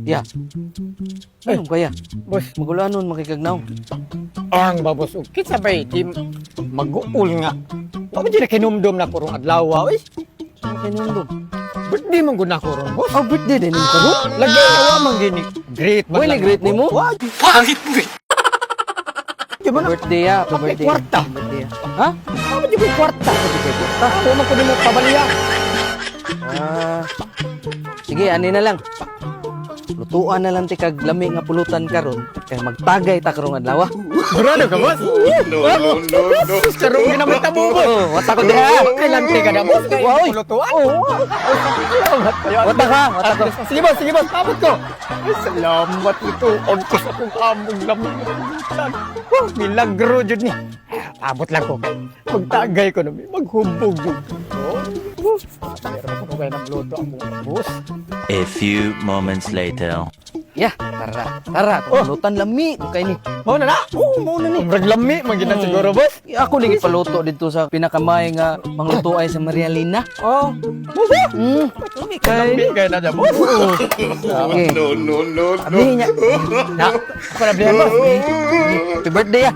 Ya. Ano kaya? Boss, Magulanon makikagnaw. Ang babos og kinsa bay di mag-uul nga. Wa man jud kinumdum na ko rong adlaw, oy. Ano kinumdum? Birthday man gud na ko ron, boss. Oh, birthday din nimo karon? Lagi na wa man gini. Great man. Uy, lang ni-great ako. nimo? Wa. Pangit mo. Di ba na? Birthday ya, happy Ako birthday. kwarta. Happy birthday ya. Ha? Wa man jud ko'y kwarta. Kwarta. Wa man ko nimo pabaliya. Ah. Sige, ani na lang. Lutuan na lang ti kag lami nga pulutan karon kay magtagay ta karong adlaw. Ah. Sigurado ka, boss? No, no, no, no. Sus, karon gina mo boss. Oh, wata ko diha. Kailan ti ka na, boss? Wa, oy. Pulutuan. Oo. Salamat kayo. Wata ka, wata ko. Sige, boss, sige, boss, pabot ko. Ay, salamat ito. On ko sa akong among lamang. Oh, milagro jud ni. Ah, pabot lang ko. Magtagay ko na, may maghubog jud. Oh, pero ko kaya ng luto ang mga boss. A few moments later. Ya, tara. Tara, Oh. pulutan lami kay ni. Mao na na. Oh, mao na ni. Murag lami man gid na siguro, boss. Ako lagi paluto dito sa pinakamay nga mangluto ay sa Maria Lina. Oh, boss. Lami kay. Lami kay na dyan, boss. Sige. No, no, no, no. Ablihin niya. Na, ako na blihan, boss. Happy birthday ya.